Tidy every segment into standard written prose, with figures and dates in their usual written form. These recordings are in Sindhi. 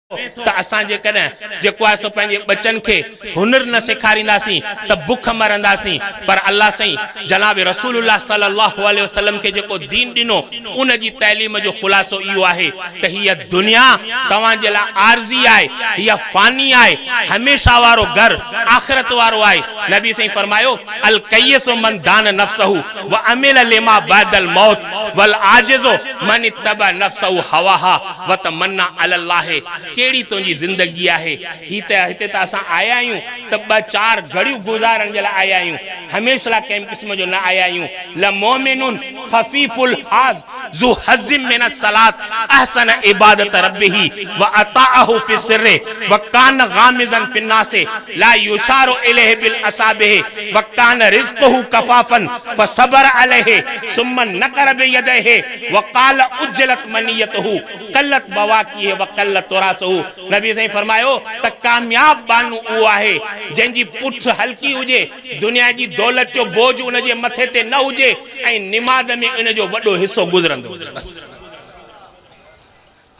ته اسان جيڪڏهن جيڪو آهي سو پنهنجي ٻچن کي هنر نه سيکارينداسين ته بک مرنداسين پر الله سائين جناب رسول الله صلي الله عليه وسلم کي جيڪو دين ڏنو ان جي تعليم جو خلاصو اهو آهي ته هيء دنيا توهان جي لاء عارضي آهي هيء فاني آهي هميشه وارو گهر آخرت وارو آهي نبي سائين فرمايو الڪيس من دان نفسه وعمل لما بعد الموت والعاجز من اتبع نفسه هواها وتمنّا علي الله ڪهڙي تنهنجي زندگي آهي هي ته هتي ته اسان آيا آهيون ته ٻه چار گهڙيون گذارڻ جي لاء آيا آهيون هميشه لاء ڪنهن به قسم جو نه آيا آهيون لمؤمن خفيف الحاظ ذو حظ من الصلاة احسن عبادة ربه واطاعه في السر وڪان غامضا في الناس لا يشار اليه بالاصابع وڪان رزقه ڪفافا فصبر عليه ثم نقر بيديه وقال عجلت منيته قلت بواقيه وقل تراثه نبي سائين فرمايو ته ڪامياب ٻانهو اهو آهي جنهن جي پٺ هلڪي هجي، دنيا جي دولت جو بوجهه ان جي مٿي تي نه هجي ۽ نماز ۾ ان جو وڏو حصو گذرندو هجي بس.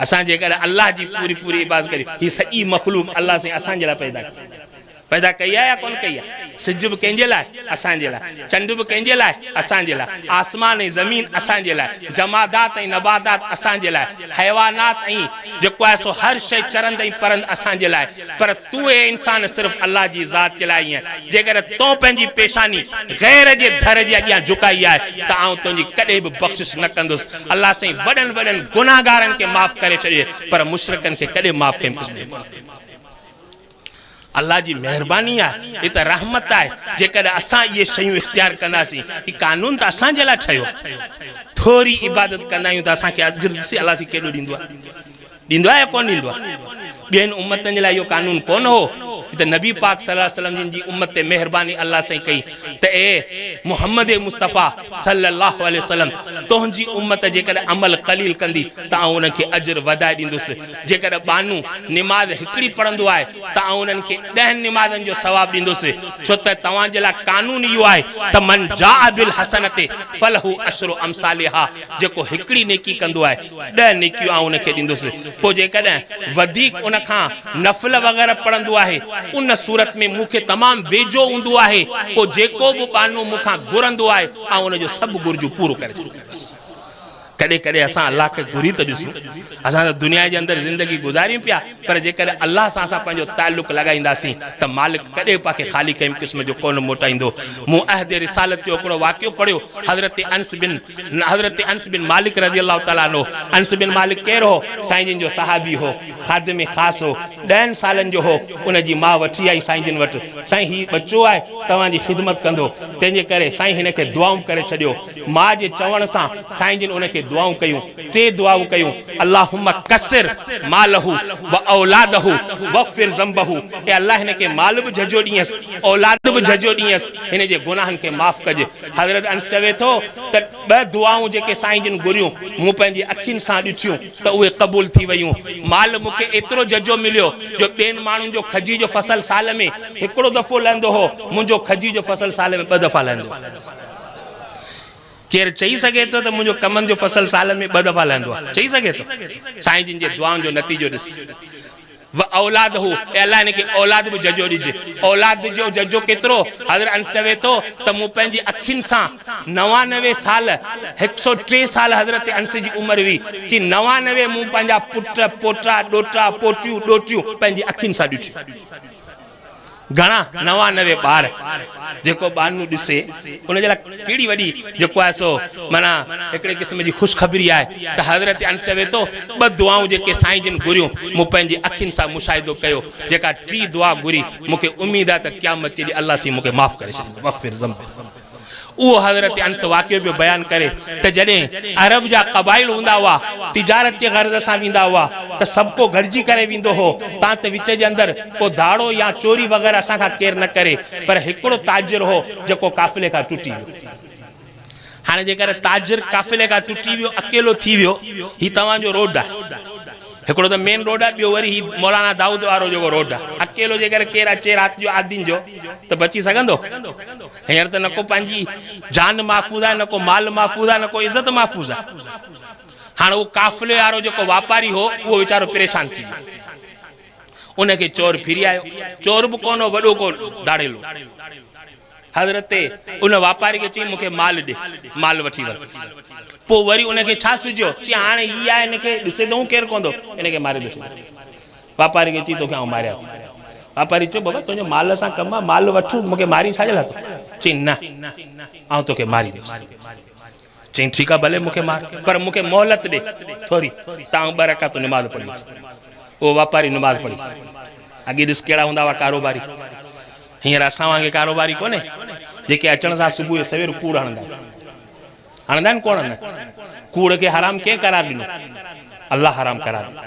اسان جيڪڏهن الله جي پوري پوري عبادت ڪريون، هي سڄي مخلوق الله سائين اسان جي لاء پيدا ڪئي. پيدا ڪئي آهي يا ڪونه ڪئي آهي؟ سج به ڪنهن جي لاء؟ اسان جي لاء. چنڊ به ڪنهن جي لاء؟ اسان جي لاء. آسمان ۽ زمين اسان جي لاء. جمادات ۽ نباتات اسان جي لاء. حيوانات ۽ جيڪو آهي سو هر شيء چرند ۽ پرند اسان جي لاء. پر تون اي انسان صرف الله جي ذات جي لاء آئين. جيڪڏهن تو پنهنجي پيشاني غير جي در جي اڳيان جهڪائي آهي ته آئون تنهنجي ڪڏهن به بخشش نه ڪندس. الله سائين وڏن وڏن گنهگارن کي معاف ڪري ڇڏي پر مشرڪن کي ڪڏهن معاف ڪنهن قسم جو ڪونه. الله جي مهرباني آهي، هي ته رحمت آهي، جيڪڏهن اسان اهي شيون اختيار ڪنداسين، هي قانون ته اسان جي لاء ٺهيو آهي. ٿوري عبادت ڪندا آهيون ته اسان کي اجر ڏسي الله سائين ڪيڏو ڏيندو آهي. ڏيندو آهي يا ڪونه ڏيندو آهي؟ ٻين امتن جي لاء اهو قانون ڪونه هو. هي ته نبي پاڪ صلي الله عليه وسلم جن جي امت تي مهرباني الله سائين ڪئي ته اي محمد مصطفيٰ صلي الله عليه وسلم تنهنجي امت جيڪڏهن عمل قليل ڪندي ته آئون انهن کي اجر وڌائي ڏيندس. جيڪڏهن ٻانهو نماز هڪڙي پڙهندو آهي ته آئون انهن کي ڏهن نمازن جو ثواب ڏيندس، ڇو ته توهان جي لاء قانون اهو آهي ته من جاء بالحسنة فله عشر امثالها جيڪو هڪڙي نيڪي ڪندو آهي ڏهه نيڪيون آئون ان کي ڏيندس، پوء جيڪڏهن وڌيڪ ان کان نفل وغيره پڙهندو آهي ان صورت ۾ مون کي تمام ويجهو هوندو آهي، پوء جيڪو به ٻانهو مون کان گهرندو آهي آئون ان جو سڀ گهرجون پورو ڪري ڇڏيندو آهيان. ڪڏهن ڪڏهن اسان الله کي گهري ته ڏسون. اسان ته دنيا جي اندر زندگي گذاريون پيا پر جيڪڏهن الله سان اسان پنهنجو تعلق لڳائينداسين ته مالڪ ڪڏهن به پاڻ کي خالي ڪنهن به قسم جو ڪونه موٽائيندو. مون عهد رسالت جو هڪڙو واقعو پڙهيو حضرت انس بن حضرت انس بن مالڪ رضي الله تعالٰي عنه انس بن مالڪ ڪير هو؟ سائين جن جو صحابي هو، خادم خاص هو، ڏهن سالن جو هو ان جي ماء وٺي آئي سائين جن وٽ سائين هي ٻچو آهي توهان جي خدمت ڪندو تنهن جي ڪري سائين هن کي دعائون ڪري ڇڏيو. ماء جي چوڻ سان سائين جن ان کي دعائون ڪيون، ٽي دعائون ڪيون، اللهم ڪثر ماله و اولاده واغفر ذنبه اي الله هن کي مال به جهجهو ڏينس، اولاد به جهجهو ڏينس، هن جي گناهن کي معاف ڪج. حضرت انس چوي ٿو ته ٻه دعائون جيڪي سائين جن گهريون، مون پنهنجي اکين سان ڏٺيون ته اهي قبول ٿي ويون. مال مون کي ايترو جهجهو مليو جو ٻين ماڻهن جو کجي جو فصل سال ۾ هڪڙو دفعو لهندو هو، منهنجو کجي جو فصل سال ۾ ٻه دفعا لهندو هو. ڪير چئي سگهي ٿو ته منهنجو ڪمند جو فصل سال ۾ ٻه دفعا لهندو آهي؟ چئي سگهي ٿو؟ سائين جن جي دعائن جو نتيجو ڏس. و اولاده اي الله هن کي اولاد به ججهو ڏج. اولاد جو ججهو ڪيترو؟ حضرت انس چوي ٿو ته مون پنهنجي اکين سان 99 سال، هڪ سو ٽي سال حضرت انس جي عمر هئي، چي 99 مون پنهنجا پٽ، پوٽا، ڏوهٽا، پوٽيون، ڏوهٽيون پنهنجي اکين سان ڏٺيون. گهڻا 99 ٻار جيڪو ٻانهو ڏسي ان جي لاء ڪهڙي وڏي جيڪو آهي سو معنيٰ هڪڙي قسم جي خوشخبري آهي ته حضرت انس چوي ٿو ٻه دعائون جيڪي سائين جن گهريون مون پنهنجي اکين سان مشاهدو ڪيو جيڪا ٽي دعا گهري مون کي اميد آهي ته قيامت جي ڏينهن الله سائين مون کي معاف ڪري ڇڏيندو واغفر ذنبي. اهو حضرت انس واقعو پيو بيان ڪري ته جڏهن عرب جا قبائل هوندا هئا، تجارت جي غرض سان ويندا هئا ته سڀڪو گڏجي ڪري ويندو هو تان ته وچ جي اندر ڪو ڌاڙو يا چوري وغيره اسان کان ڪير نه ڪري پر هڪڙو تاجر هو جيڪو قافلي کان ٽٽي ويو. هاڻي جيڪڏهن تاجر قافلي کان ٽٽي ويو اڪيلو ٿي ويو هي توهان جو روڊ آهي. هڪڙو ته مين روڊ آهي ٻيو وري هي مولانا دائود وارو جيڪو روڊ آهي اڪيلو جيڪڏهن ڪير اچي رات جو آڌين جو ته بچي سگهندو؟ هينئر ته نه ڪو پنهنجي جان محفوظ آهي نه ڪو مال محفوظ آهي نه ڪو عزت محفوظ آهي. هاڻ اهو قافلي وارو جيڪو واپاري هو اهو ويچارو پريشان ٿي ويو. ان کي چور ڦري آيو. چور به ڪونه هو، وڏو ڪو ڌاڙيل هو. حضرت ان واپاري کي چيائين مون کي مال ڏي. مال وٺي ورتس. پوء وري ان کي ڇا سجهيو؟ چيائين هاڻي هي آهي هن کي ڏسي ته هون ڪير ڪونه ٿو، هن کي ماري ٿو ڇڏيان. واپاري کي چيائين توکي آئون ماريان ٿو. واپاري چيو بابا تنهنجو مال سان ڪم آهي، مال وٺ مون کي مارين ڇا جي لاء ٿو؟ چيائين نه آئون توکي ماريندس. چيائين ٺيڪ آهي ڀلي مون کي مار پر مون کي مهلت ڏي ٿوري ته آئون ٻه رڪعتون نماز پڙهي وٺان. اهو واپاري نماز پڙهي. اڳي ڏس ڪهڙا هوندا هئا ڪاروباري. هينئر اسان وانگي ڪاروباري ڪونهي جيڪي اچڻ سان صبح جو سوير ڪوڙ هڻندا آهن. هڻندا آهن ڪونه نه. ڪوڙ کي حرام ڪنهن قرار ڏنو؟ الله حرام قرار ڏنو.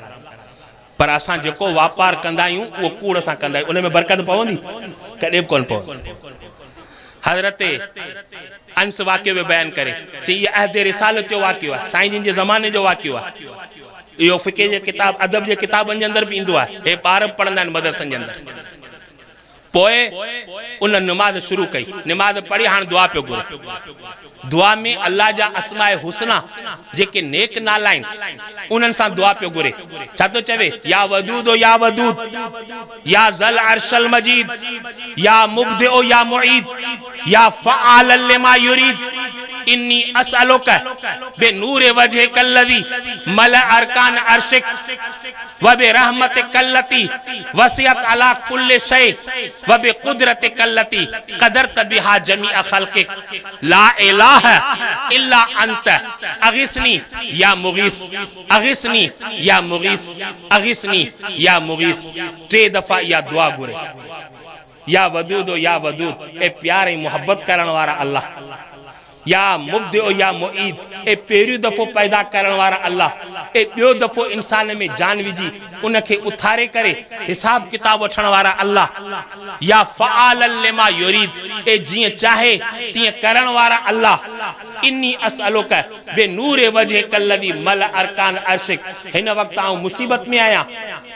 پر اسان جيڪو واپار ڪندا آهيون اهو ڪوڙ سان ڪندا آهيون ان ۾ برڪت پوندي؟ ڪڏهن به ڪونه پوندي. حضرت انس واقعو به بيان ڪري چي اهو عهد رسالت جو واقعو آهي، سائين جن جي زماني جو واقعو آهي. اهو فقه جي ڪتاب ادب جي ڪتابن جي اندر به ايندو آهي، هي ٻار به پڙهندا آهن مدرسن جي اندر. پوء ان نماز شروع ڪئي، نماز پڙهي هاڻ دعا پيو گهري. دعا ۾ الله جا اسماء حسنيٰ جيڪي نيڪ نالا آهن انهن سان دعا پيو گهري. ڇا ٿو چوي؟ يا ودود يا ودود يا ذا العرش المجيد يا مبدئ يا معيد يا فعالا لما يريد اني اسألک بنور وجهک الذي ملأ ارڪان عرشک وبرحمتک التي وسعت علي ڪل شيء وبقدرتک التي قدرت بها جميع خلقک لا اله الا انت اغثني يا مغيث اغثني يا مغيث اغثني يا مغيث ٽي دفعا اها دعا گهري يا ودود يا ودود اي پيار ۽ محبت ڪرڻ وارا الله! يا مبدع يا معيد، اي پهريون دفعو پيدا ڪرڻ وارا الله، اي ٻيو دفعو انسان ۾ جان وجهي ان کي اٿاري ڪري حساب ڪتاب وٺڻ وارا الله، يا فعالا لما يريد، اي جيئن چاهي تيئن ڪرڻ وارا الله، اني اسألک بنور وجهک الذي ملأ ارڪان عرشک، هن وقت آئون مصيبت ۾ آهيان،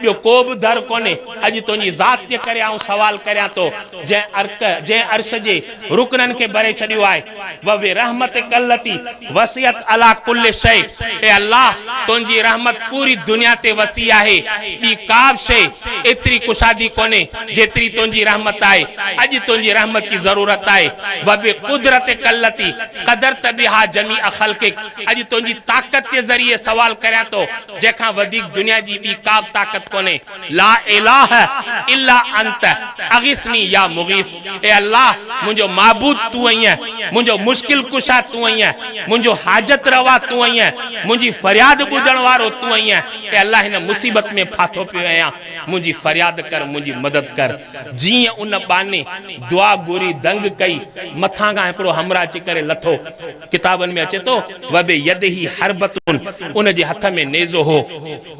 ٻيو ڪو به در ڪونهي، اڄ تنهنجي ذات جي ڪري آئون سوال ڪريان ٿو، جنهن عرق، جنهن عرش جي رڪنن کي ڀري ڇڏيو آهي، وبرحمتک التي وسعت علي ڪل شيء، اي الله! تنهنجي رحمت پوري دنيا تي وسيع آهي، ٻي ڪا به شيء ايتري ڪشادي ڪونهي، جيتري تنهنجي رحمت آهي، اڄ تنهنجي رحمت جي ضرورت آهي، وبقدرتک التي قدرت بها جميع خلقک، اڄ تنهنجي طاقت جي ذريعي سوال ڪريان ٿو، جنهن کان وڌيڪ دنيا جي ٻي ڪا به طاقت ڪونهي، لا اله الا انت اغثني يا مغيث، اي الله منهنجو معبود تون ئين، منهنجو مشڪل ڪشا تون ئين، منهنجو حاجت روا تون ئين، منهنجي فرياد ٻڌڻ وارو تون ئين، اي الله هن مصيبت ۾ ڦاٿو پيو آهيان، منهنجي فرياد ڪر، منهنجي مدد ڪر. جيئن ان ٻانهي دعا گهري دنگ ڪئي، مٿان کان هڪڙو همراهه اچي ڪري لٿو. ڪتابن ۾ اچي ٿو، وبيده حربة ان جي هٿ ۾ نيزو هو.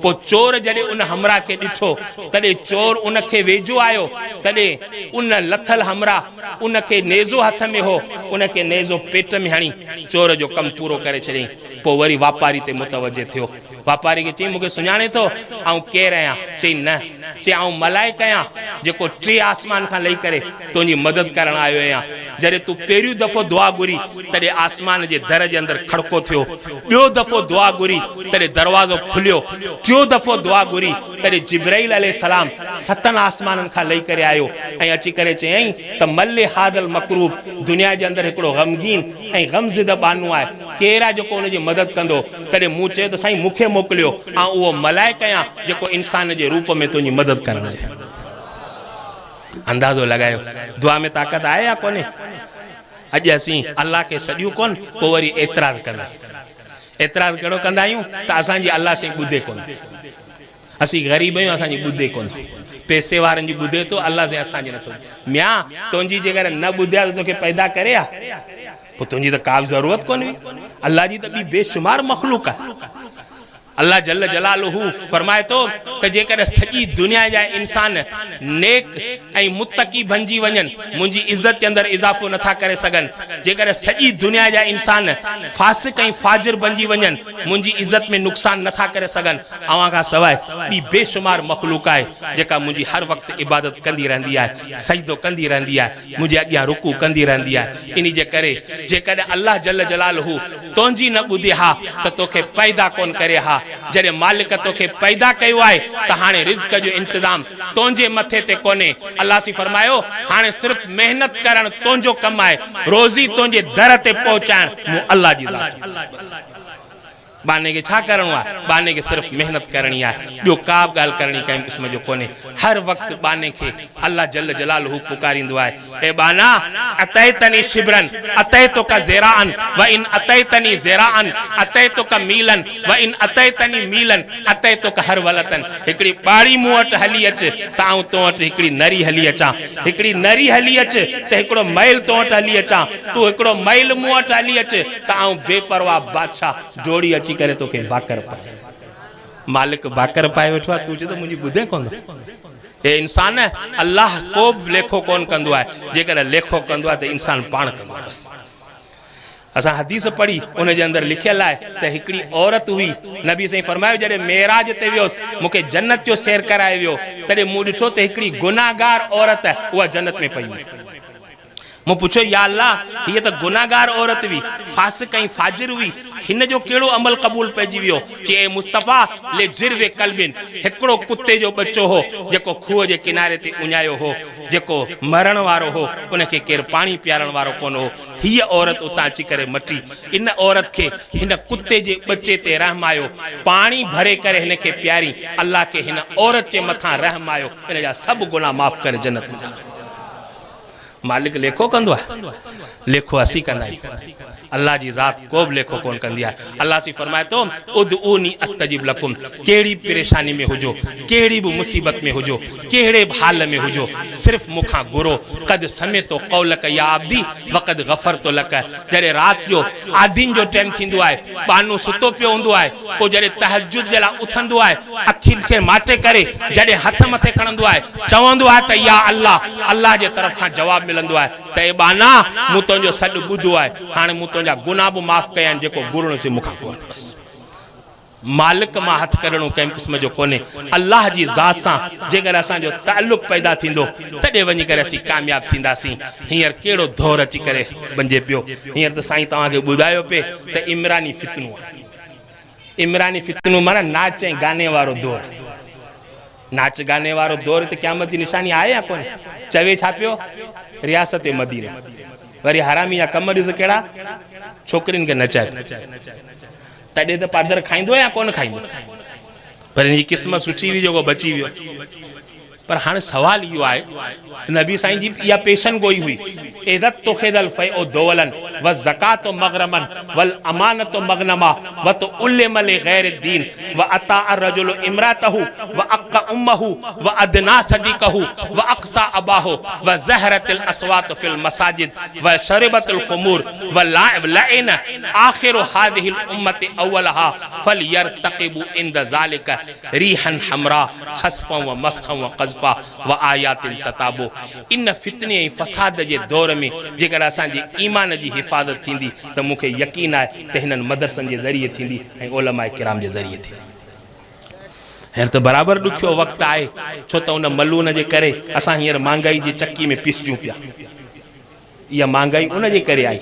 پوء چور جڏهن ان همراهه کي ڏٺو، تڏهن چور ان کي ويجهو آيو، تڏهن ان لٿل همراهه ان کي نيزو هٿ ۾ هو، ان کي نيزو پيٽ ۾ هڻي چور جو ڪم پورو ڪري ڇڏيائين. پوء وري واپاري تي متوجه ٿيو. واپاري کي چيائين، مون کي سڃاڻين ٿو؟ آئون ڪير آهيان؟ چيائين، نه. چيائين، آئون ملائڪ آهيان، جيڪو ٽي آسمان کان لهي ڪري تنهنجي مدد ڪرڻ آيو آهيان. جڏهن تون پهريون دفعو دعا گهري، تڏهن آسمان جي در جي اندر کڙڪو ٿيو. ٻيو دفعو دعا گهري، تڏهن دروازو کليو. ٽيون دفعو دعا گهري، تڏهن جبرائيل عليه السلام ستن آسمانن کان لهي ڪري آيو ۽ اچي ڪري چيائين ته من لهذا المڪروب، دنيا جي اندر هڪڙو غمگين ۽ غمزده ٻانهو آهي، ڪير آهي جيڪو ان جي مدد ڪندو؟ تڏهن مون چيو ته سائين مون کي موڪليو، آئون اهو ملائڪ آهيان جيڪو انسان جي روپ ۾ تنهنجي مدد ڪرڻ آيو آهيان. اندازو لڳايو دعا ۾ طاقت آهي يا ڪونهي؟ اڄ اسين الله کي سڏيون ڪونه پوء وري اعتراض ڪندا آهيون. اعتراض ڪهڙو ڪندا آهيون ته اسان جي الله سائين ٻڌي ڪونه ٿو. اسين غريب آهيون اسان جي ٻڌي ڪونه ٿو. پئسي وارن جي ٻڌي ٿو الله سائين اسان جي نٿو ٻڌي. ميان تنهنجي جيڪڏهن نه ٻڌي ها ته توکي پيدا ڪري ها؟ پوء تنهنجي ته ڪا به ضرورت ڪونه هئي. الله جي ته ٻي بيشمار مخلوق آهي. الله جل جلاله فرمائي ٿو ته جيڪڏهن سڄي دنيا جا انسان نيڪ ۽ متقي بنجي وڃن منهنجي عزت جي اندر اضافو نٿا ڪري سگهن، جيڪڏهن سڄي دنيا جا انسان فاسق ۽ فاجر بنجي وڃن منهنجي عزت ۾ نقصان نٿا ڪري سگهن، اوهان کان سواء ٻي بيشمار مخلوق آهي جيڪا منهنجي هر وقت عبادت ڪندي رهندي آهي، سجدو ڪندي رهندي آهي. منهنجي اڳيان رڪوع ڪندي رهندي آهي، انهي جي ڪري جيڪڏهن الله جل جلاله تنهنجي نه ٻڌي ها ته توکي پيدا ڪونه ڪري ها. جڏهن مالڪ توکي پيدا ڪيو آهي ته هاڻي رزق جو انتظام تنهنجي مٿي تي ڪونهي. الله سين فرمايو، هاڻي صرف محنت ڪرڻ تنهنجو ڪم آهي، روزي تنهنجي در تي پهچائڻ مون الله جي ذات جو ڪم آهي. ٻانهي کي ڇا ڪرڻو آهي؟ ٻانهي کي صرف محنت ڪرڻي آهي، ٻيو ڪا به ڳالهه ڪرڻي ڪنهن به قسم جو ڪونهي. هر وقت ٻانهي کي الله جل جلاله پڪاريندو آهي، اي ٻانها! اتيتني شبرا اتيتک ذراعا وان اتيتني ذراعا اتيتک ميلا وان اتيتني ميلا اتيتک هرولة هڪڙي ٻاڙي مون وٽ هلي اچ ته آئون تو وٽ هڪڙي نري هلي اچان، هڪڙي نري هلي اچ ته هڪڙو ميل تو وٽ هلي اچان، تون هڪڙو ميل مون وٽ هلي اچ ته آئون بي پرواهه بادشاهه ڊوڙي اچي ڪري توکي ڀاڪر پايان. مالڪ ڀاڪر پائي ويٺو آهي، تون چئين ٿو منهنجي ٻڌين ڪونه ٿو. اي انسان! الله ڪو به ليکو ڪونه ڪندو آهي، جيڪڏهن ليکو ڪندو آهي ته انسان پاڻ ڪندو آهي بس. اسان حديث پڙهي ان جي اندر لکيل آهي ته هڪڙي عورت هئي، نبي سائين فرمايو جڏهن معراج تي ويس مون کي جنت جو سير ڪرايو ويو، تڏهن مون ڏٺو ته هڪڙي گنهگار عورت اها جنت ۾ پئي هئي. مون پڇيو، يا الله! هيء ته گنهگار عورت هئي، فاسق ۽ فاجر هئي، هن جو ڪهڙو عمل قبول پئجي ويو؟ چي، اي مصطفيٰ! لجرو ڪلب، هڪڙو ڪتي جو ٻچو هو، جيڪو کوهه جي ڪناري تي اڃايو هو، جيڪو مرڻ وارو هو، ان کي ڪير پاڻي پيارڻ وارو ڪونه هو. هيء عورت اتان اچي ڪري مٽي. ان عورت کي هن ڪتي جي ٻچي تي رحم آيو، پاڻي ڀري ڪري هن کي پيارين. الله کي هن عورت جي مٿان رحم آيو، ان جا سڀ گناهه معاف ڪري جنت ۾ داخل ڪيو. مالڪ ليکو ڪندو آهي؟ ليکو اسين ڪندا آهيون، الله جي ذات ڪو به ليکو ڪونه ڪندي آهي. الله سائين فرمائي ٿو، ادعوني استجب لڪم، ڪهڙي به پريشاني ۾ هجو، ڪهڙي به مصيبت ۾ هجو، ڪهڙي به حال ۾ هجو، صرف مون کان گهرو، قد سمعت قولک يا عبدي وقد غفرت لک، جڏهن رات جو آڌين جو ٽيم ٿيندو آهي، ٻانهو ستو پيو هوندو آهي، پوء جڏهن تهجد جي لاء اٿندو آهي، اکين کي ماٽي ڪري جڏهن هٿ مٿي کڻندو آهي، چوندو آهي ته يا الله! الله جي طرف کان جواب ملندو آهي ته اي ٻانها! مون تنهنجو سڏ ٻڌو آهي، هاڻي مون تنهنجا گناهه به معاف ڪيا آهن، جيڪو گهرڻو سي مون کان گهر. بس. مالڪ مان هٿ ڪڍڻو ڪنهن به قسم جو ڪونهي. الله جي ذات سان جيڪڏهن اسان جو تعلق پيدا ٿيندو، تڏهن وڃي ڪري اسين ڪامياب ٿينداسين. هينئر ڪهڙو دور اچي ڪري بنجي پيو. هينئر ته سائين توهان کي ٻڌايو پئي ته عمراني فتنو آهي. عمراني فتنو معنيٰ ناچ ۽ گاني وارو دور. ناچ گاني وارو دور ته قيامت جي نشاني آهي يا ڪونهي؟ چوي ڇا پيو؟ رياست مدينه. وري حرامي جا ڪم ڏس ڪهڙا؟ ڇوڪرين کي نچائي پيو. تڏهن ته پادر کائيندو يا ڪونه کائيندو؟ پر هن جي قسمت سٺي هئي جيڪو بچي ويو. پر هاڻي سوال اهو آهي ته نبي سائين جي اها پيشن گوئي هئي، اذا اتخذ الفيء دولا والزڪاة مغرما والامانة مغنما وتعلم لغير الدين واطاع الرجل امراته وعق امه وادنيٰ صديقه واقصيٰ اباه وظهرت الاصوات في المساجد وشربت الخمور ولعن آخر هذه الامة اولها فليرتقبوا عند ذلک ريحا حمراء خسفا و مسخا و قذفا و آيات تتابع ان فتني ۽ فساد جي دور ۾ جيڪڏهن اسان جي ايمان جي حفاظت ٿيندي ته مون کي يقين آهي ته هنن مدرسن جي ذريعي ٿيندي ۽ علماء ڪرام جي ذريعي ٿيندي. هينئر ته برابر ڏکيو وقت آهي ڇو ته ان ملعون جي ڪري اسان هينئر مهانگائي جي چڪي ۾ پيسجون پيا. اها مهانگائي ان جي ڪري آئي،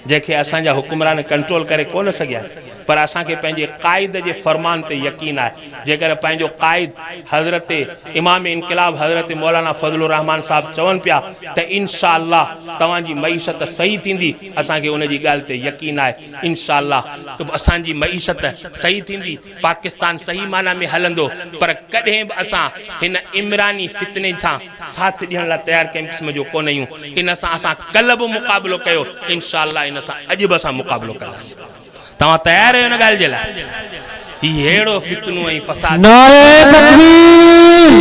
جنهن کي اسان جا حڪمران ڪنٽرول ڪري ڪونه سگهيا، پر اسان کي پنهنجي قائد جي فرمان تي يقين آهي، جيڪڏهن پنهنجو قائد حضرت امام انقلاب حضرت مولانا فضل الرحمان صاحب چون پيا ته انشاء الله توهان جي معيشت صحيح ٿيندي، اسان کي ان جي ڳالهه تي يقين آهي، انشاء الله اسان جي معيشت صحيح ٿيندي. پاڪستان صحيح معنيٰ ۾ هلندو پر ڪڏهن به اسان هن عمراني فتني سان ساٿ ڏيڻ لاء تيار ڪنهن قسم جو ڪونه آهيون ان سان اسان ڪلهه به مقابلو ڪيو انشاء الله ان سان اڄ به اسان مقابلو ڪنداسين توهان تيار آهيو ان ڳالهه جي لاء هي ههڙو فتنو ۽ فساد نعري تڪبير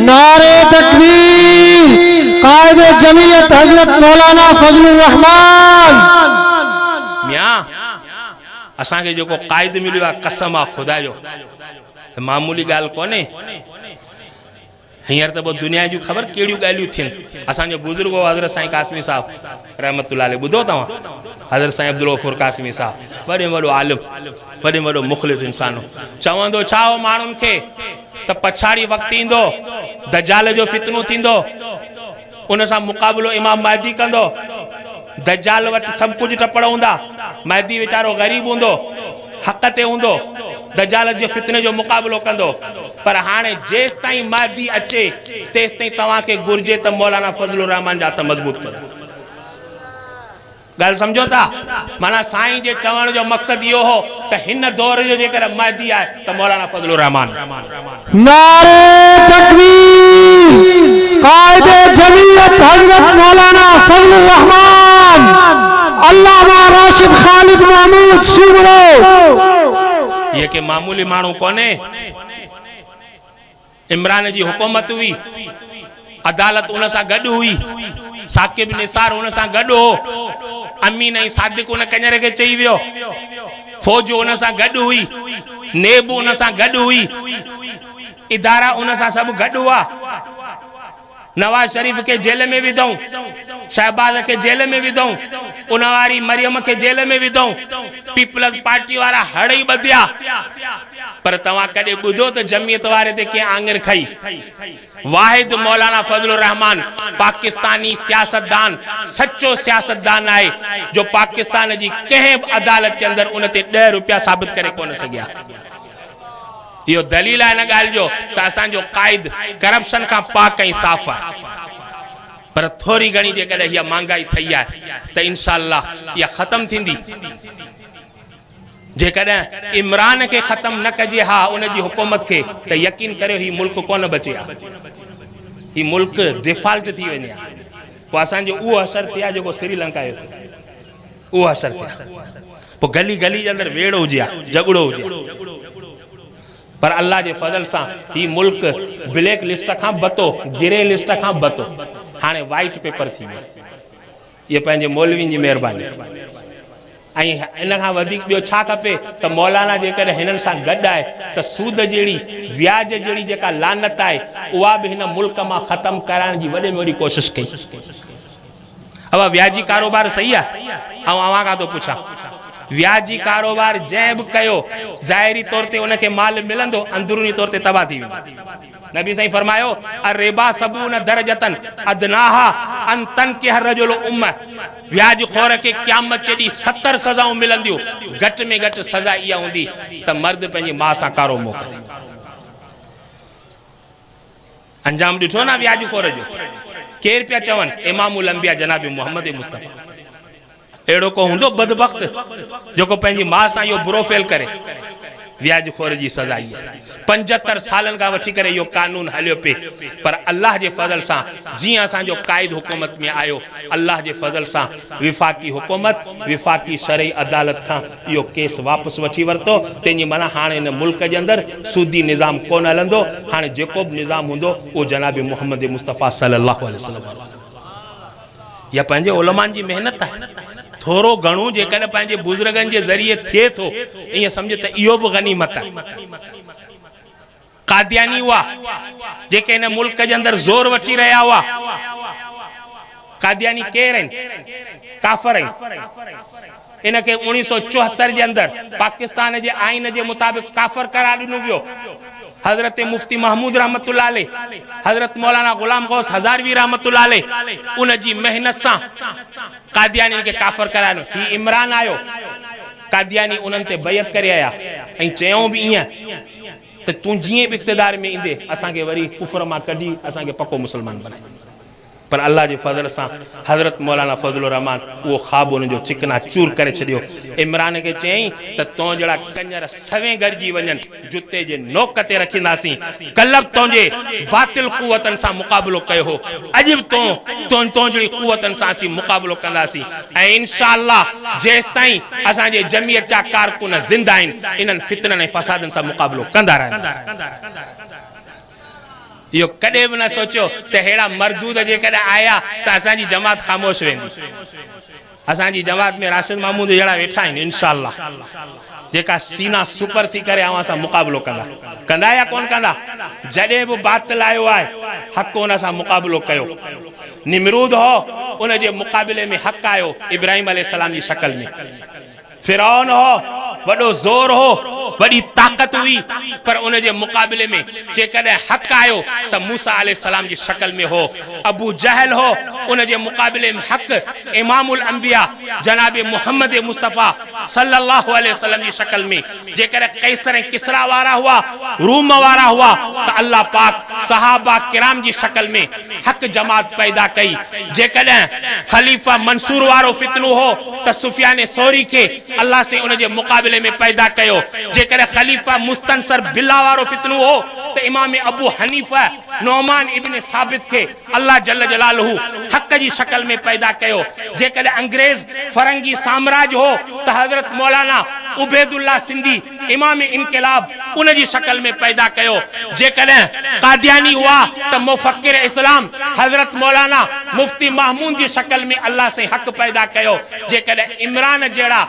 نعري تڪبير قائد جمعيت حضرت مولانا فضل الرحمان. ميان اسان کي جيڪو قائد مليو آهي قسم آ خدا جو معمولي ڳالهه ڪونهي. هينئر ته پوء دنيا جون خبر ڪهڙيون ڳالهيون ٿين. اسان جو بزرگ هو حضرت سائين قاسمي صاحب رحمت الله عليه ٻڌو توهان حضرت سائين عبدالغفور قاسمي صاحب وڏي ۾ وڏو عالم وڏي ۾ وڏو مخلص انسان هو. چوندو ڇا هو ماڻهن کي ته پڇاڙي وقت ايندو دجال جو فتنو ٿيندو ان سان مقابلو امام مهدي ڪندو. دجال وٽ سڀ ڪجهه ٽپڙ هوندا. مهدي ويچارو غريب هوندو. حق تي هوندو. دجال جي فتني جو مقابلو ڪندو. پر هاڻي جيستائين مهدي اچي تيستائين توهان کي گهرجي ته مولانا فضل الرحمان جا هٿ مضبوط ڪريو. ڳالهه سمجهو ٿا؟ معنيٰ سائين جي چوڻ جو مقصد اهو هو ته هن دور جو جيڪڏهن مهدي آهي ته مولانا فضل الرحمان. نعري تڪبير قائد جمعيت حضرت مولانا فضل الرحمان علامه راشد خالد محمود سومرو. هيء ڪي معمولي ماڻهو ڪونهي. عمران جي حڪومت هئي، عدالت ان سان گڏ هئي، ثاقب نثار ان سان گڏ هو، امين ۽ صادق ان ڪڃر کي چئي ويو، فوج ان سان گڏ هئي، نيب ان سان گڏ هئي، ادارا ان سان سڀ گڏ هئا. نواز شريف کي جيل ۾ وڌئون، شهباز کي جيل ۾ وڌئون، ان واري مريم کي جيل ۾ وڌئون، پيپلز پارٽي وارا هڙ ئي ٻڌيا. پر توهان ڪڏهن ٻڌو ته جمعيت واري تي ڪنهن آڱر کنئي؟ واحد مولانا فضل الرحمان پاڪستاني سياستدان سچو سياستدان آهي جو پاڪستان جي ڪنهن به عدالت جي اندر ان تي ڏهه روپيا ثابت ڪري ڪونه سگهيا. اهو دليل آهي ان ڳالهه جو ته اسان جو قائد ڪرپشن کان پاڪ ۽ صاف آهي. پر ٿوري گهڻي جيڪڏهن اها مهانگائي ٿئي آهي ته انشاء الله اها ختم ٿيندي. جيڪڏهن عمران کي ختم نه ڪجي ها ان جي حڪومت کي ته يقين ڪريو هي ملڪ ڪونه بچي ها. هي ملڪ ڊيفالٽ ٿي وڃي ها. پوء اسان جو اهو حشر ٿئي ها جيڪو سري لنڪا جو ٿيو. اهو حشر ٿئي ها. پوء گلي گلي جي اندر ويڙهه هجي ها، جهڳڙو هجي ها. پر الله جي فضل سان هي ملڪ بليڪ لسٽ کان بتو، گري لسٽ کان بتو، هاڻي وائيٽ پيپر ٿي ويو. اهي پنهنجي مولوين جي مهرباني. ۽ ان کان وڌيڪ ٻيو ڇا کپي ته مولانا جيڪڏهن هنن سان گڏ آهي ته سود جهڙي، وياج جهڙي جيڪا لعنت آهي، اها به هن ملڪ مان ختم ڪرائڻ جي وڏي ۾ وڏي ڪوشش ڪئي. ابا وياجي ڪاروبار صحيح آ؟ آئون اوهان کان ٿو پڇان. وياجي ڪاروبار جنهن به ڪيو ظاهري طور تي ان کي مال ملندو اندروني طور تي تباهه ٿي ويندو. نبي سائين فرمايو الربا سبعون درجة ادناها ان تنڪح الرجل امه وياج خور کي قيامت جي ڏينهن 70 سزائون ملنديون گهٽ ۾ گهٽ سزا اها هوندي ته مرد پنهنجي ماء سان ڪارو منهن ڪري. انجام ڏٺو نه وياج خور جو. ڪير پيا چون امام الانبياء جناب محمد مصطفيٰ. اهڙو ڪو هوندو بدبخت جيڪو پنهنجي ماء سان اهو برو فعل ڪري. وياج خور جي سزا اها. 75 سالن کان وٺي ڪري اهو قانون هليو پئي پر الله جي فضل سان جيئن اسان جو قائد حڪومت ۾ آيو الله جي فضل سان وفاقي حڪومت وفاقي شرعي عدالت کان اهو ڪيس واپس وٺي ورتو، تنهن جي معنيٰ هاڻي هن ملڪ جي اندر سودي نظام ڪونه هلندو، هاڻي جيڪو به نظام هوندو اهو جناب محمد مصطفيٰ صلي الله عليه وسلم وارو هوندو. اها پنهنجي علمائن جي محنت آهي. ٿورو گهڻو جيڪڏهن پنهنجي بزرگن جي ذريعي ٿئي ٿو، ائين سمجهه ته اهو به غنيمت آهي. قادياني هئا، جيڪي هن ملڪ جي اندر زور وٺي رهيا هئا. قادياني ڪير آهن؟ ڪافر آهن. ان کي 1974 جي اندر پاڪستان جي آئين جي مطابق ڪافر قرار ڏنو ويو. حضرت مفتي محمود رحمة الله عليه، حضرت مولانا غلام غوث هزاروي رحمة الله عليه ان جي محنت سان قاديانين کي ڪافر قرار ڏنو. هي عمران آيو، قادياني انهن تي بيعت ڪري آيا ۽ چيائون به ائين ته تون جيئن به اقتدار ۾ ايندين اسان کي وري ڪفر مان ڪڍي اسان کي پڪو مسلمان بنائين. پر الله جي فضل سان حضرت مولانا فضل الرحمان اهو خواب انهن جو چڪنا چور ڪري ڇڏيو. عمران کي چيائين ته تون جهڙا ڪڃر سوين گڏجي وڃن جتي جي نوڪ تي رکينداسين. ڪلهه به تنهنجي باطل قوتن سان مقابلو ڪيو هو اڄ به تون تون جهڙي قوتن سان اسين مقابلو ڪنداسين ۽ انشاء الله جيستائين اسان جي جمعيت جا ڪارڪن زنده آهن انهن فتنن ۽ فسادن سان مقابلو ڪندا رهنداسين. اهو ڪڏهن به نه سوچيو ته ههڙا مردود جيڪڏهن آيا ته اسان جي جماعت خاموش ويندي. اسان جي جماعت ۾ راشد محمود جهڙا ويٺا آهن انشاء الله جيڪا سينا سپر ٿي ڪري اوهان سان مقابلو ڪندا. ڪندا يا ڪونه ڪندا؟ جڏهن به باطل آيو آهي حق ان سان مقابلو ڪيو. نمرود هو ان جي مقابلي ۾ حق آيو ابراهيم عليه السلام جي شڪل ۾. فرعون هو، وڏو زور هو، وڏي طاقت هئي، پر ان جي مقابلي ۾ جيڪڏهن حق آيو ته موسيٰ عليه السلام جي شڪل ۾ هو. ابو جهل هو، ان جي مقابلي ۾ حق امام الانبياء جناب محمد مصطفيٰ صلّي الله عليه وسلّم جي شڪل ۾. جيڪڏهن قيصر ۽ ڪسريٰ وارا هئا، روم وارا هئا ته الله پاڪ صحابه ڪرام جي شڪل ۾ حق جماعت پيدا ڪئي. جيڪڏهن خليفه منصور وارو فتنو هو ته سفيان ثوري کي الله سائين ان جي مقابلي ۾ پيدا ڪيو. جيڪڏهن خليفه مستنصر بالله وارو فتنو هو ته امام ابو حنيفه نعمان ابن ثابت کي الله جل جلاله حق جي شڪل ۾ پيدا ڪيو. جيڪڏهن انگريز فرنگي سامراج هو ته حضرت مولانا عبيدالله سنڌي امام انقلاب ان جي شڪل ۾ پيدا ڪيو. جيڪڏهن قادياني هئا ته مفڪر اسلام حضرت مولانا مفتي محمود جي شڪل ۾ الله سائين حق پيدا ڪيو. جيڪڏهن عمران جهڙا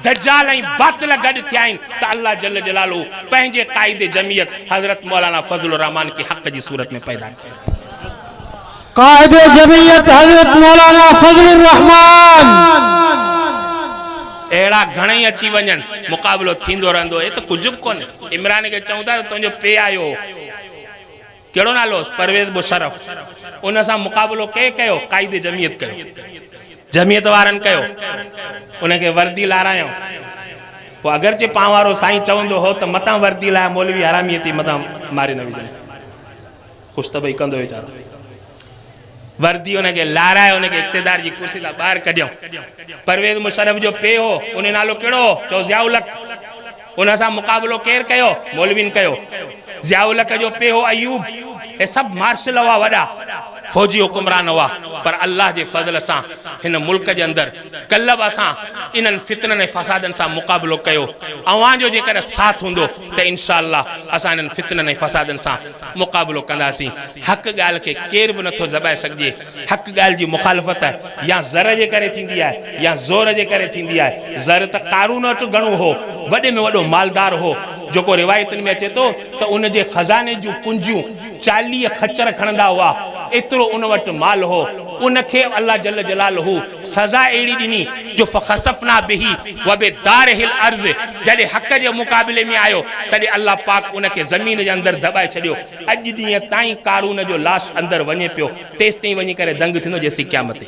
دجال ۽ باطل گڏ ٿيا آهن ته الله جل جلاله پنهنجي قائد جمعيت حضرت مولانا فضل الرحمان کي حق جي صورت ۾ پيدا ڪيو. قائد جمعيت حضرت مولانا فضل الرحمان. اهڙا گهڻئي اچي وڃن مقابلو ٿيندو رهندو هي ته ڪجهه به ڪونهي عمران کي چئون ٿا ته تنهنجو پي آيو هو ڪهڙو نالو هوس پرويز مشرف ان سان مقابلو ڪنهن ڪيو قائد جمعيت ڪيو جمعيت وارن ڪيو ان کي وردي لارايائون پوء اگرچه پان وارو سائين چوندو هو ته متان وردي لاهي مولوي حرامي ٿي متان ماري نه وجهن خوش ته ڀئي ڪندو ويچارو. وردي ان کي لارائي ان کي اقتدار جي ڪرسي تان ٻاهر ڪڍيائون. پرويز مشرف جو پيء هو، ان جو نالو ڪهڙو هو؟ چئو ضياء الحق. ان سان مقابلو ڪير ڪيو؟ مولوين ڪيو. ضياء الحق جو پيء هو ايوب. اهي سڀ مارشل هئا وڏا فوجي حڪمران هئا پر الله جي فضل سان هن ملڪ جي اندر ڪلهه به اسان انهن فتنن ۽ فسادن سان مقابلو ڪيو. اوهان جو جيڪڏهن ساٿ هوندو ته انشاء الله اسان انهن فتنن ۽ فسادن سان مقابلو ڪنداسين. حق ڳالهه کي ڪير به نٿو ذٻائي سگهجي. حق ڳالهه جي مخالفت يا زر جي ڪري ٿيندي آهي يا زور جي ڪري ٿيندي آهي. زر ته قارون وٽ گهڻو هو، وڏي ۾ وڏو مالدار هو، جيڪو روايتن ۾ اچي ٿو ته ان جي خزاني جون ڪنجيون 40 خچر کڻندا هئا، ايترو ان وٽ مال هو. ان کي الله جل جلاله سزا اهڙي ڏني جو فخسفنا به وبداره الارض جڏهن حق جي مقابلي ۾ آيو تڏهن الله پاڪ ان کي زمين جي اندر دٻائي ڇڏيو اڄ ڏينهن تائين قارون جو لاش اندر وڃي پيو تيستائين وڃي ڪري دنگ ٿيندو جيستائين قيامت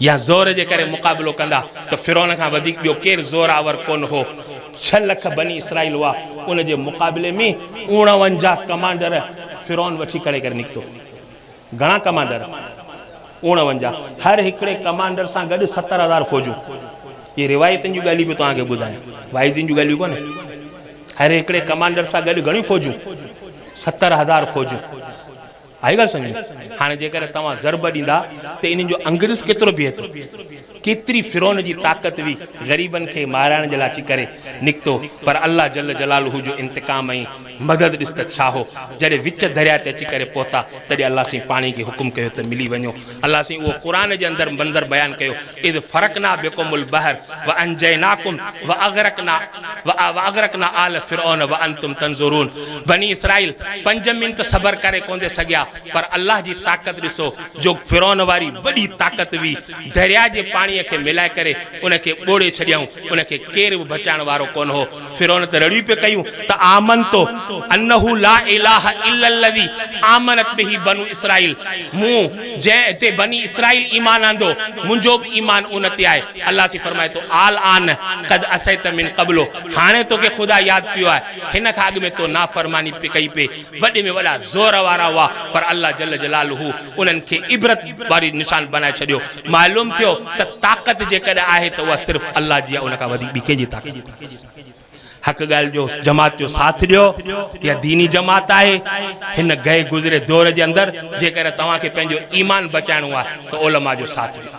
يا زور جي ڪري مقابلو ڪندا ته فرعون کان وڌيڪ ٻيو ڪير زور آور ڪونه هو 6 لک بني اسرائيل هئا ان جي مقابلي ۾ 49 ڪمانڊر فرعون وٺي ڪري ڪري نڪتو گهڻا ڪمانڊر؟ 49. هر هڪڙي ڪمانڊر سان گڏ 70,000 فوجون. اهي روايتن جون ڳالهيون پيو توهان کي ٻڌايان، واعظين جون ڳالهيون ڪونهن. هر هڪڙي ڪمانڊر سان گڏ گهڻيون فوجون؟ 70,000 فوجون. آئي ڳالهه سمجهه ۾؟ هاڻي جيڪڏهن توهان ضرب ڏيندا ته انهن جو انگ ڏس ڪيترو بيهي ٿو. ڪيتري فرعون جي طاقت هئي غريبن کي مارائڻ جي لاء اچي ڪري نڪتو پر الله جل جلاله جو انتقام ۽ مدد ڏس ته ڇا هو جڏهن وچ درياء تي اچي ڪري پهتا تڏهن الله سائين پاڻي کي حڪم ڪيو ته ملي وڃو الله سائين اهو قرآن جي اندر منظر بيان ڪيو اذ فرقنا بڪم البحر وانجيناڪم واغرقنا واغرقنا آل فرعون وانتم تنظرون بني اسرائيل 5 منٽ صبر ڪري ڪوندي سگهيا پر الله جي طاقت ڏسو جو فرعون واري وڏي طاقت هئي درياء جي پاڻيء کي ملائي ڪري ان کي ٻوڙي ڇڏيائون، ان کي ڪير به بچائڻ وارو ڪونه هو. فرعون ته رڙيون پئي ڪيون ته آمنت انه لا اله الا الذي آمنت به بنو اسرائيل مون جنهن تي بني اسرائيل ايمان آندو، منهنجو به ايمان ان تي آهي. الله سائين فرمائي ٿو آلآن قد عصيت من قبل هاڻي توکي خدا ياد پيو آهي، هن کان اڳ ۾ تو نافرماني ڪئي پئي. وڏي ۾ وڏا زور وارا هئا پر الله جل جلاله انهن کي عبرت واري نشان بنائي ڇڏيو. معلوم ٿيو ته طاقت جيڪڏهن آهي ته اها صرف الله جي آهي ان کان وڌيڪ ٻي ڪنهن جي طاقت ڪونهي. حق ڳالهه جو جماعت جو ساٿ ڏيو اها ديني جماعت آهي. هن گئي گذري دور جي اندر جيڪڏهن توهان کي پنهنجو ايمان بچائڻو آهي ته علماء جو ساٿ ڏيو.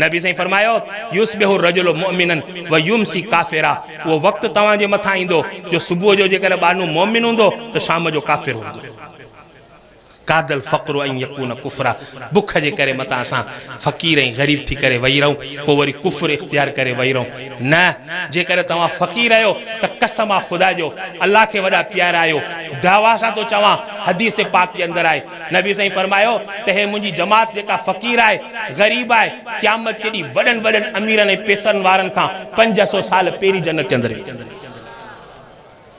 نبي سائين فرمايو، يصبح الرجل مؤمنا ويمسي ڪافرا اهو وقت توهان جي مٿان ايندو جو صبح جو جيڪڏهن ٻانهو مؤمن هوندو ته شام جو ڪافر هوندو. ڪاد الفقر ان يڪون ڪفرا بک جي ڪري متان اسان فقير ۽ غريب ٿي ڪري ويهي رهون پوء وري ڪفر اختيار ڪري ويهي رهون نه جيڪڏهن توهان فقير آهيو ته قسم آ خدا جو الله کي وڏا پيارا آهيو دعويٰ سان ٿو چوان حديث پاڪ جي اندر آهي نبي سائين فرمايو ته هي منهنجي جماعت جيڪا فقير آهي غريب آهي قيامت جي ڏينهن وڏن وڏن اميرن ۽ پيسن وارن کان 500 سال پهرين جنت جي اندر ويندي.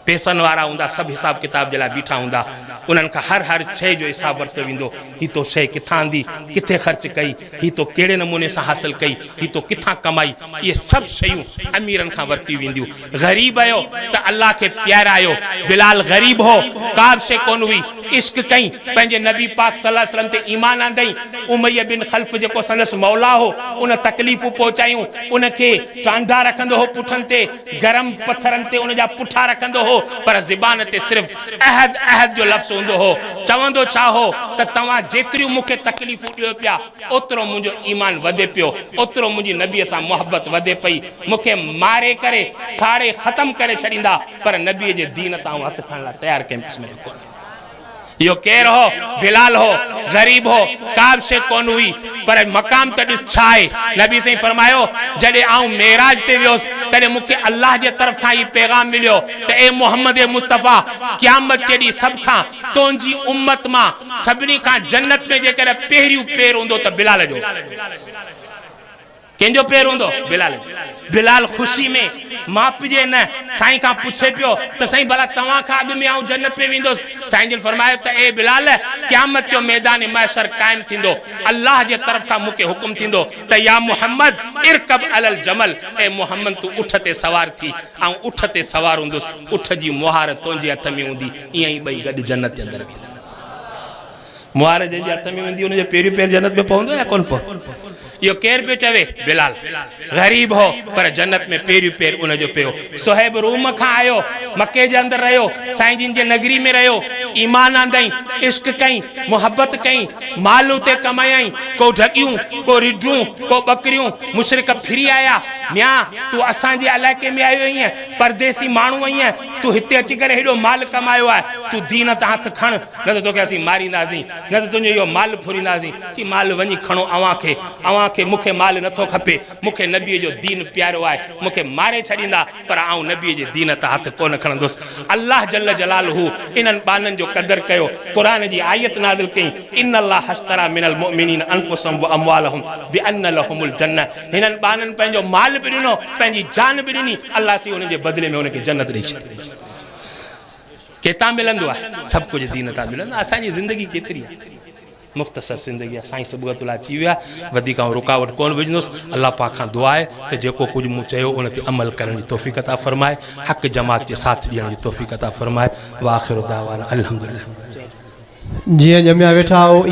پئسن وارا هوندا، سڀ حساب ڪتاب جي لاء بيٺا هوندا. انهن کان هر هر شيء جو حساب ورتو ويندو. هي تو شيء ڪٿان آندي، ڪٿي خرچ ڪئي، هي تو ڪهڙي نموني سان حاصل ڪئي، هي تو ڪٿان ڪمائي. اهي سڀ شيون اميرن کان ورتيون وينديون. غريب آهيو ته الله کي پيارا آهيو. بلال غريب هو، ڪا به شيء ڪونه هئي. عشق ڪئين، پنهنجي نبي پاڪ صلي الله عليه وسلم تي ايمان آندئين. اميه بن خلف جيڪو سندس مولا هو، ان تڪليفون پهچايون، ان کي ٽانڊا رکندو هو پٺن تي، گرم پٿرن تي ان جا پٺا رکندو هو، پر زبان تي صرف احد احد جو لفظ هوندو هو. چوندو ڇا هو ته توهان جيتريون مون کي تڪليفون ڏيو پيا، اوترو منهنجو ايمان وڌي پيو، اوترو منهنجي نبيء سان محبت وڌي پئي. مون کي ماري ڪري، ساڙي ختم ڪري ڇڏيندا، پر نبيء جي دين تان آئون هٿ کڻڻ لاء تيار ڪنهن قسم جو ڪونهي. اهو ڪير هو؟ بلال هو، غريب هو، ڪا به شيء ڪونه هئي، پر مقام ته ڏس ڇا آهي. نبي سائين فرمايو، جڏهن آئون معراج تي ويس، تڏهن مون کي الله جي طرف کان هي پيغام مليو ته اي محمد مصطفيٰ! قيامت جي ڏينهن سڀ کان تنهنجي امت مان سڀني کان جنت ۾ جيڪڏهن پهريون پير هوندو ته بلال جو هوندو. ڪنهن جو پير هوندو؟ بلال جو. بلال خوشي ۾ ماپجي نه، سائين کان پڇي پيو ته سائين ڀلا توهان کان اڳ ۾ آئون جنت ۾ ويندس؟ سائين جن فرمايو ته اي بلال! قيامت جو ميدان محشر قائم ٿيندو، الله جي طرف کان مون کي حڪم ٿيندو ته يا محمد ارڪب علي الجمل، اي محمد تون اٺ تي سوار ٿي، آئون اٺ تي سوار هوندس، اٺ جي مهار تنهنجي هٿ ۾ هوندي، ائين ئي ٻئي گڏ جنت جي اندر ويندا. مهار جنهن جي هٿ ۾ هوندي ان جو پهريون پير جنت ۾ پوندو يا ڪونه پوندو؟ اهو ڪير پيو چوي؟ بلال. غريب هو پر جنت ۾ پهريون پير ان جو پيو. صهيب روم کان آيو، مڪي جي اندر رهيو، سائين جن جي نگري ۾ رهيو، ايمان آندائين، عشق ڪئين، محبت ڪئين، مال اتي ڪمايائين، ڪو ڍڳيون، ڪو رڍون، ڪو ٻڪريون، مشرڪ ڦري آيا، ميان تون اسان جي علائقي ۾ آيو آهين، پرديسي ماڻهو آهين، تون هتي اچي ڪري هيڏو مال ڪمايو آهي، تون دين تان هٿ کڻ، نه ته توکي اسين مارينداسين، نه ته تنهنجو اهو مال ڦرينداسين. چي، مال وڃي کڻو اوهان کي، اوهان کي، مون کي مال نٿو کپي، مون کي نبيء جو دين پيارو آهي، مون کي ماري ڇڏيندا، پر آئون نبيء جي دين تان هٿ ڪونه کڻندس. الله جل جلاله انهن ٻانهن جو قدر ڪيو، قرآن جي آيت نازل ڪئي، ان الله اشتري من المؤمنين انفسهم واموالهم بان لهم الجنة هنن ٻانهن پنهنجو مال به ڏنو، پنهنجي جان به ڏني، الله سائين انهن جي بدلي ۾ انهن کي جنت ڏئي ڇڏي. ڪيتان ملندو آهي؟ سڀ ڪجهه دين تان ملندو آهي. اسان جي زندگي ڪيتري آهي؟ مختصر زندگي آهي. سائين صبغت الله اچي ويو آهي، وڌيڪ آئون رڪاوٽ ڪونه وجهندس. الله پاڪ کان دعا آهي ته جيڪو ڪجهه مون چيو ان تي عمل ڪرڻ جي توفيق عطا فرمائي، حق جماعت جي ساٿ ڏيڻ جي توفيق عطا فرمائي. واخر دعوانا الحمدلله. جيئن ڄميا ويٺا آهو.